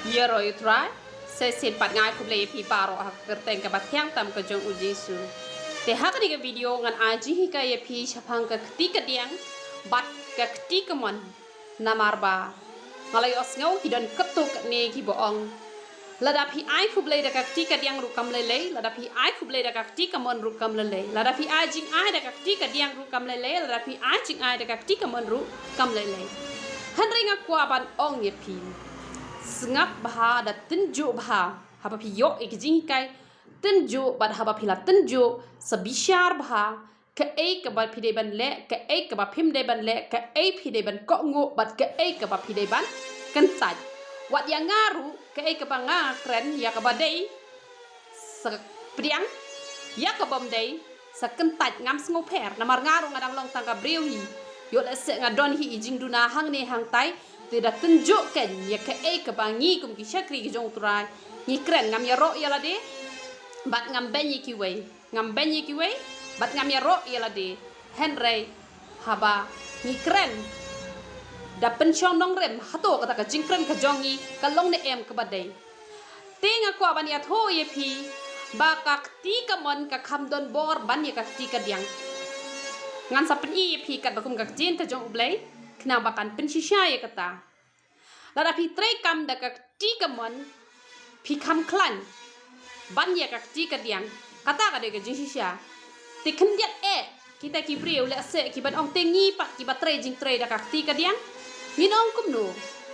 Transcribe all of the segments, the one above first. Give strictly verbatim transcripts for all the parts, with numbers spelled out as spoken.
Ïaroh ïa u Trai. Sa shisien pat nga ai khublei ïa phi baroh ha ka kyrteng kaba thiang tam ka jong u Jisu. Te ha kane ka video ngan ai jinghikai ïa phi shaphang ka kti kadiang bad ka kti kamon. Namar ba nga la ïohsngew ki don katto katne kiba ong, lada phi ai khublei da ka kti kadiang ruh kam lei lei, lada phi ai khublei da ka kti kamon ruh kam lei lei, lada phi ai jingai da ka kti kadiang ruh kam lei lei, lada phi ai jingai da ka kti kamon ruh kam lei lei. Hynrei nga kwah ban ong ïa phi, sngap bha da tynjuh bha haba phi ïoh ïa ki jinghikai. Tynjuh bad haba phi la tynjuh, sa bishar bha kaei kaba phi dei ban leh, kaei kaba phim dei ban leh, kaei phi dei ban kohnguh bad kaei kaba phi dei ban kyntait. Wat ïa nga ruh, kaei kaba nga kren ïa kaba dei sa pdiang, ïa kabym dei sa kyntait, ngam sngewpher. Namar nga ruh nga dang long tang ka briew hi. Ïoh lehse nga don hi i jingduna hangne hangtai, te da tynjuh kein ïa kaei kaba ngi kum ki shakri ki jong u Trai ngi kren. Ngam ïaroh ïa lade bad ngam beiñ ïa kiwei. Ngam beiñ ïa kiwei bad ngam ïaroh ïa lade. Hynrei haba ngi kren, da pynshong nongrim, hato kata ka jingkren ka jong ngi ka long ne em kaba dei? Te nga kwah ban ïathuh ïa phi ba ka kti kamon ka kham don bor ban ïa ka kti kadiang. Ngan sa pyni ïa phi katba kum ka ktien ka jong U Blei, khnang ba kan pynshisha ïa kata. Lada phi treikam da ka kti kamon, phi kham khlaiñ ban ïa ka kti kadiang. Kata ka dei ka jingshisha. Te khyndiat eh kita ki briew lehse kiban ong, te ngi pat kiba trei jingtrei da ka kti kadiang, ngin ong kumno?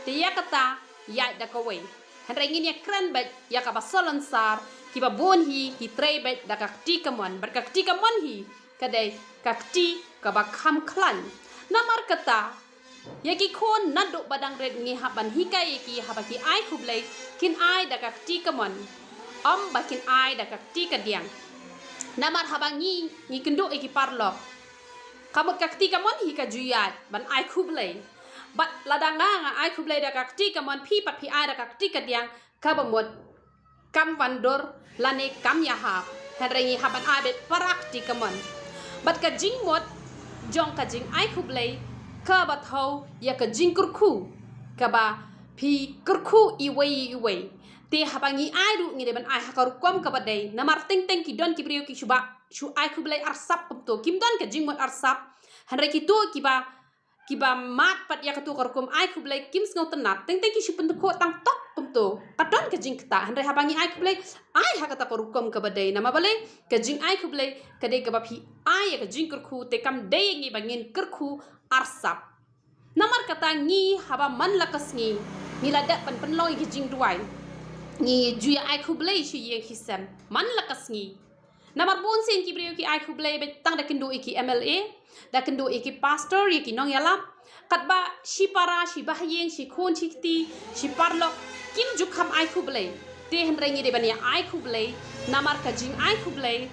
Te ïa kata ïaid da kawei. Hynrei ngin ïa kren beit ïa kaba salonsar, kiba bun hi ki trei beit da ka kti kamon, bad ka kti kamon hi ka dei ka kti kaba kham khlaiñ. Namar kata, ïa ki khun naduh ba dang rit ngi hap ban hikai ïa ki, haba ki ai khublei, kin ai da ka kti kamon, ym ba kin ai da ka kti kadiang. Namar haba ngi, ngi kynduh ïa ki paralok, ka mut ka kti kamon hi ka ju ïaid ban ai khublei. Bad lada nga, nga ai khublei da ka kti kamon, phi pat phi ai da ka kti kadiang, kaba mut kam wan dur lane kam ïahap. Hynrei ngi hap ban ai beit para kti kamon. Bad ka jingmut jong ka jingai khublei kaba thew ïa ka jingkyrkhu, kaba phi kyrkhu iwei iwei. Te haba ngi ai ruh ngi dei ban ai ha ka rukom kaba dei. Namar teng teng ki don ki briew ki shu ba, shu ai khublei arsap kumto. Kim don ka jingmut arsap. Hynrei kito kiba, kiba mad pat ïa kato ka rukom ai khublei kim sngewtynnat. Teng teng ki shu pynkhuh tang tok kumto. Ka don ka jingktah. Hynrei haba ngi ai khublei, ai ha kata ka rukom kaba dei. Namar balei? Ka jingai khublei ka dei kaba phi ai ïa ka jingkyrkhu, te kam dei ïa ngi ba ngin kyrkhu arsap. Namar kata ngi haba man la ka sngi ngi la dep ban pynlong ïa ki jingduwai, ngi ju ïa ai khublei sha ïing sha sem man la ka sngi. Namar bun sien ki briew ki ai khublei beit tang da kynduh ïa ki M L A, da kynduh ïa ki pastor, ïa ki nongïalap. Katba shi para, shi bahaïing, shi khun, shi kti, shi paralok kim ju kham ai khublei. Te hynrei ngi dei ban ïa ai khublei, namar ka jingai khublei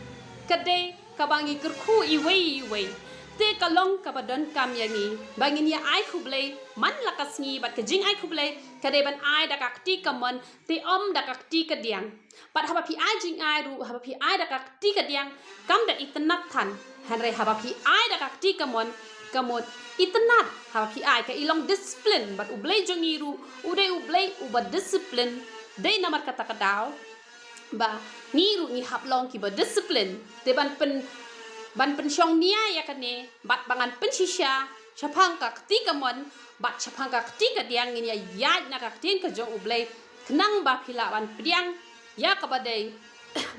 ka dei kaba ngi kyrkhu iwei iwei. Te ka long kaba donkam ïa ngi ba ngin ïa ai khublei man la ka sngi, bad ka jingai khublei ka dei ban ai da ka kti kamon, te ym da ka kti kadiang. Bad haba phi ai jingai ruh, haba phi ai da ka kti kadiang, kam da itynnat than. Hynrei haba phi ai da ka kti kamon, ka mut itynnat. Haba phi ai, ka i long discipline. Bad U Blei jong ngi ruh u dei U Blei uba discipline. Dei namar kata ka daw ba ngi ruh ngi hap long kiba discipline. Te ban pyn, ban pynshong nia ïa kane, bad ba ngan pynshisha shaphang ka kti kamon bad shaphang ka kti kadiang, ngin ïa ïaid na ka ktien ka jong U Blei, khnang ba phi lah ban pdiang ïa kaba dei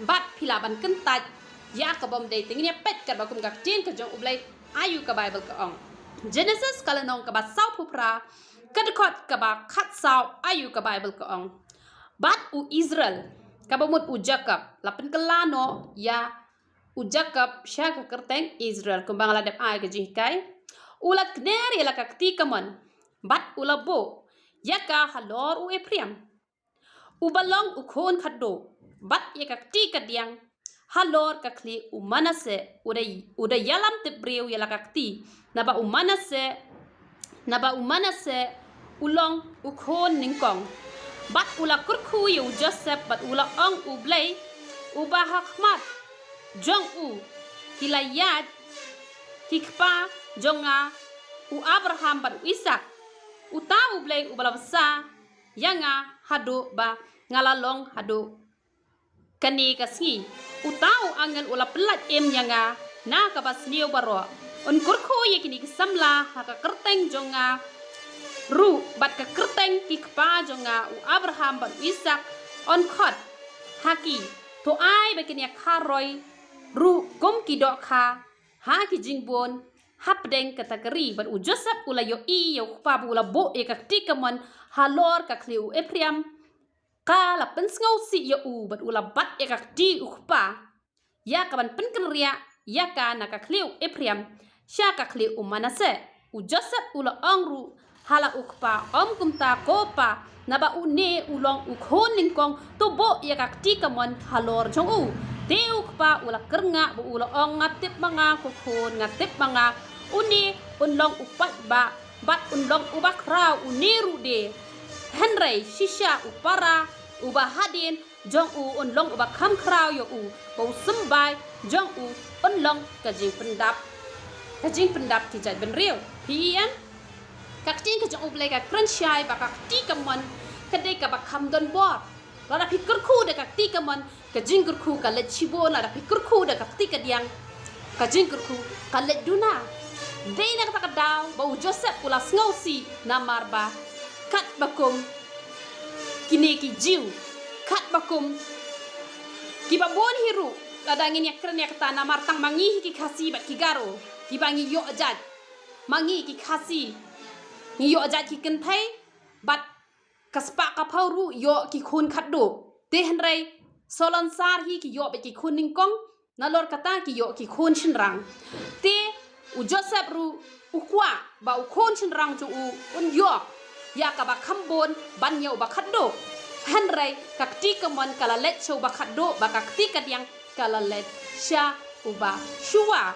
bad phi lah ban kyntait ïa kabym dei. Te ngin ïa peit katba kum ka ktien ka jong U Blei, aïu ka Baibl ka ong. Genesis ka lynnong kaba sawphew phra, ka dkhot kaba khatsaw, aïu ka Baibl ka ong. Bad u Israel, kaba mut u Jakob, la pynkylla noh ïa u Jakob sha ka kyrteng Israel, kumba nga la dep ai ka jinghikai. U la kner ïa la ka kti kamon bad u la buh ïa ka halor u Ephraim, uba long u khun khatduh, bad ïa ka kti kadiang halor ka khlieh u Manasseh. U da, u da ïalam tip briew ïa la ka kti, naba u Manasseh, naba u Manasseh u long u khun nyngkong. Bad u la kyrkhu ïa u Joseph, bad u la ong, U Blei uba ha khmat jong u ki la ïaid ki kpa jong nga, u Abraham bad u Isaak, uta U Blei uba la bsa ïa nga haduh ba nga la long haduh kane ka sngi. Uta u angel u la pyllait im ïa nga na kaba sniew baroh. Un kyrkhu ïa kine ki samla ha ka kyrteng jong nga ruh bad ka kyrteng ki kpa jong nga u Abraham bad u Isak, un khot ha ki, to ai ba kin ïa kha roi ruh kum ki dohkha ha ki jingbun hapdeng kata ka ri. Bad u Joseph u la ïohi ïa u kpa ba u la buh ïa ka kti kamon halor ka khlieh u Ephraim. Ka la pynsngewsih ïa u bad u la bat ïa ka kti u kpa ïa kaban pynkynriah ïa ka na ka khlieh u Ephraim sha ka khlieh u Manasseh. U Joseph u la ong ruh ha la u kpa, ym kumta ko pa, naba une u long u khun nyngkong, to buh ïa ka kti kamon halor jong u. Te u kpa u la kyrngah bad u la ong, nga tip ma nga ko khun, nga tip ma nga, une un long u paidbah bad un long uba khraw une ruh de. Hynrei shisha u para uba hadien jong u un long uba kham khraw ïa u, ba u symbai jong u un long ka jingpyndap, ka jingpyndap ki jaitbynriew. Phi ïohi em? Ka ktien ka jong U Blei ka kren shai ba ka kti kamon ka dei kaba kham don bor. Lada phi kyrkhu da ka kti kamon, ka jingkyrkhu ka leit shibun, lada phi kyrkhu da ka kti kadiang, ka jingkyrkhu ka leit duna. Dei na kata ka daw ba u Joseph u la sngewsih namar ba katba kum kine ki Jiw, katba kum kiba bun hi ruh, lada ngin ïa kren ïa kata, namar tang ma ngi hi ki Khasi bad ki Garo kiba ngi ïoh jait, ma ngi ki Khasi ngi ïoh jait ki kynthei bad ka spah ka phew ruh ïoh ki khun khatduh. Te hynrei salonsar hi ki ïoh bad ki khun nyngkong, nalor kata ki ïoh ki khun shynrang. Te u Joseph ruh u kwah ba u khun shynrang jong u un ïoh ïa kaba kham bun ban ïa uba khatduh. Hynrei ka kti kamon ka la leit sha uba khatduh, ba ka kti kadiang ka la leit sha uba shuwa.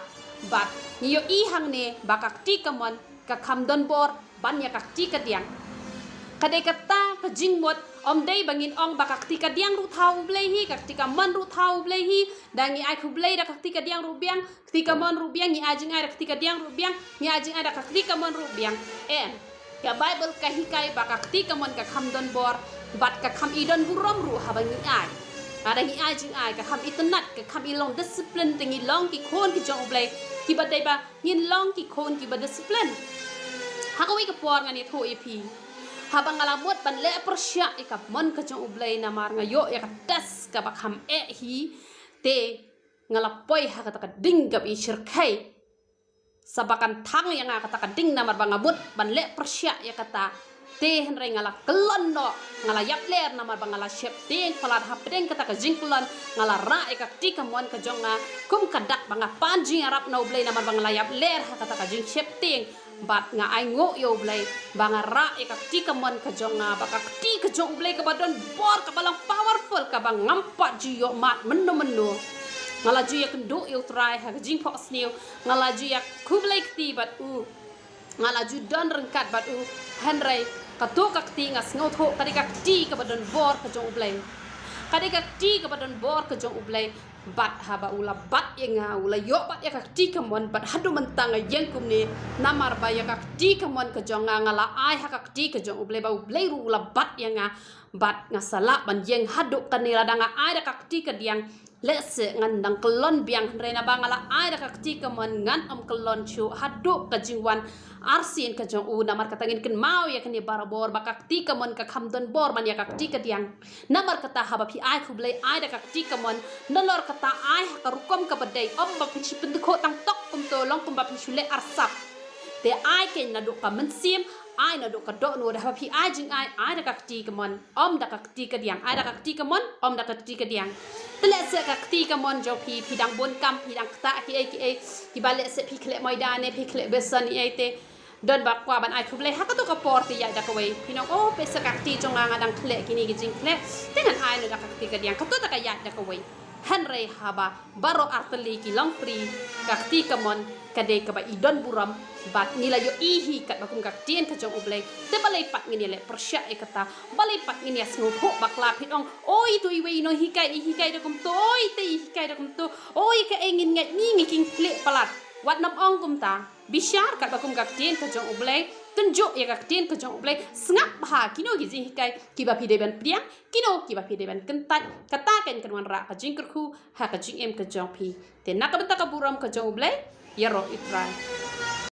Bad ngi ïohi hangne ba ka kti kamon ka kham don bor ban ïa ka kti kadiang. Ka dei kata ka jingmut, ym dei ba ngin ong ba ka kti kadiang ruh thaw U Blei hi, ka kti kamon ruh thaw U Blei hi. Da ngi ai khublei da ka kti kadiang ruh biang, kti kamon ruh biang, ngi ai jingai da ka kti kadiang ruh biang, ngi ai jingai da ka kti kamon ruh biang. Em. Ka Baibl ka hikai ba ka kti kamon ka kham don bor bad ka kham i don burom ruh haba ngi ai. Lada ngi ai jingai, ka kham itynnad, ka kham i long discipline, te ngi long ki khun ki jong U Blei kiba dei ba ngin long ki khun kiba discipline. Ha kawei ka por ngan ïathuh ïa phi, haba nga la mut ban leh pyrshah ïa ka mon ka jong U Blei namar nga ïoh ïa ka test kaba kham eh hi, te nga la poi ha kata ka ding kaba i shyrkhei. Sa ba kan thang ïa nga kata ka ding namar ba nga mut ban leh pyrshah ïa kata. Te hynrei nga la kyllon noh, nga la ïapler namar ba nga la sheptieng palat hapdeng kata ka jingkyllon. Nga la rah ïa ka kti kamon ka jong nga kum ka dak ba nga pan jingïarap na U Blei namar ba nga la ïapler ha kata ka jingsheptieng. Bad nga ainguh ïa U Blei ba nga rah ïa ka kti kamon ka jong nga, ba ka kti ka jong U Blei kaba don bor, kaba long powerful, kaba ngam pat ju ïoh mad mynno mynno. Nga la ju ïakynduh ïa U Trai ha ka jingphohsniew, nga la ju ïakhublei kti bad u, nga la ju don ryngkat bad u. Hynrei kato ka kti nga sngewthuh ka dei ka kti kaba don bor ka jong U Blei. Ka dei ka kti kaba don bor ka jong U Blei. Bad haba u la bat ïa nga, u la ïoh bat ïa ka kti kamon, bad haduh mynta nga ïeng kumne, namar ba ïa ka kti kamon ka jong nga nga la ai ha ka kti ka jong U Blei, ba U Blei ruh u la bat ïa nga. Bad nga sa lah ban ïeng haduh kane, lada nga ai da ka kti kadiang, lehse ngan dang kyllon biang, hynrei naba nga la ai da ka kti kamon ngan ym kyllon shuh haduh ka jingwan arsien ka jong u. Namar kata ngin kynmaw ïa kane barabor ba ka kti kamon ka kham don bor ban ïa ka kti kadiang. Namar kata haba phi ai khublei, ai da ka kti kamon, nalor kata ai ha ka rukom kaba dei, ym ba phin shu pyndkhuh tang tok kumto, long kumba phin shu leh arsap. Te ai keiñ naduh ka mynsiem, ai naduh ka dohnud. Haba phi ai jingai, ai da ka kti kamon, ym da ka kti kadiang. Ai da ka kti kamon, ym da ka kti kadiang. Te lehse ka kti kamon jong phi, phi dang bun kam, phi dang ktah kiei kiei, kiba lehse phi khleh maida ne phi khleh besan ïa te. Don ba kwah ban ai khublei ha kato ka por, te ïaid da kawei. Phin ong, oh, peit sa ka kti jong nga, nga dang khleh kine ki jingkhleh, te ngan ai noh da ka kti kadiang. Kato te ka ïaid da kawei. Hynrei haba baroh artylli ki long free, ka kti kamon ka dei kaba i don burom. Bad ngi la ïohi hi katba kum ka ktien ka jong U Blei. Te balei pat ngin ïa leh pyrshah ïa kata? Balei pat ngin ïa sngewthuh bakla? Phin ong, oi, to iwei i nonghikai i hikai da kumto, oi, te i hikai da kumto, oi, kaei ngin ngeit, ngi ngi kynthih palat. Wat nym ong kumta. Bishar katba kum ka ktien ka jong U Blei, kynjoh ïa ka ktien ka jong U Blei, sngap bha kino ki jinghikai kiba phi dei ban pdiang, kino kiba phi dei ban kyntait, kata kan wanrah ka jingkyrkhu ha ka jingim ka jong phi. Te na ka bynta ka burom ka jong U Blei, ïaroh U Trai.